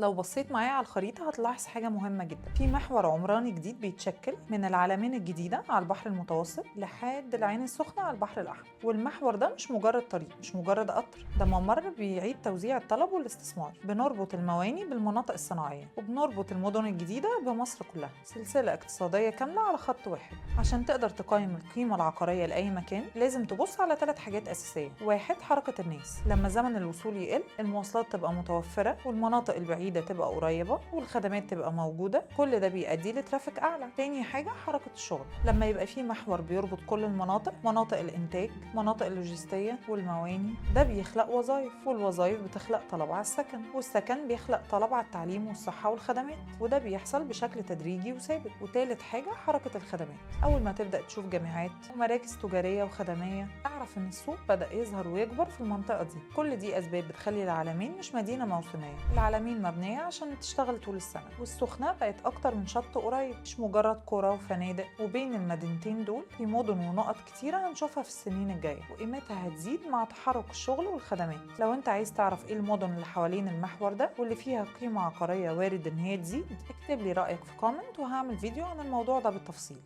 لو بصيت معايا على الخريطة هتلاحظ حاجة مهمة جدا، في محور عمراني جديد بيتشكل من العلمين الجديدة على البحر المتوسط لحد العين السخنة على البحر الأحمر. والمحور ده مش مجرد طريق، مش مجرد قطر، ده ممر بيعيد توزيع الطلب والاستثمار. بنربط المواني بالمناطق الصناعية، وبنربط المدن الجديدة بمصر كلها، سلسلة اقتصادية كاملة على خط واحد. عشان تقدر تقيم القيمة العقارية لأي مكان لازم تبص على 3 حاجات أساسية. 1، حركة الناس، لما زمن الوصول يقل المواصلات تبقى متوفرة والمناطق البعيدة تبقى قريبة والخدمات تبقى موجودة، كل ده بيؤدي ل traffic أعلى. تاني حاجة حركة الشغل، لما يبقى في محور بيربط كل المناطق، مناطق الإنتاج، مناطق اللوجستية والمواني، ده بيخلق وظائف، والوظائف بتخلق طلب على السكن، والسكن بيخلق طلب على التعليم والصحة والخدمات، وده بيحصل بشكل تدريجي وثابت. وتالت حاجة حركة الخدمات، أول ما تبدأ تشوف جامعات ومراكز تجارية وخدمية اعرف إن السوق بدأ يظهر ويكبر في المنطقة دي. كل دي أسباب بتخلي العلمين مش مدينة موسمية، العلمين مبنية عشان تشتغل طول السنة، والسخنة بقت أكتر من شط قريب، مش مجرد قرى وفنادق. وبين المدينتين دول في مدن ونقط كتيرة هنشوفها في السنين الجاية، وقيمتها هتزيد مع تحرك الشغل والخدمات. لو انت عايز تعرف ايه المدن اللي حوالين المحور ده واللي فيها قيمة عقارية وارد ان هي تزيد، اكتب لي رأيك في comment وهعمل فيديو عن الموضوع ده بالتفصيل.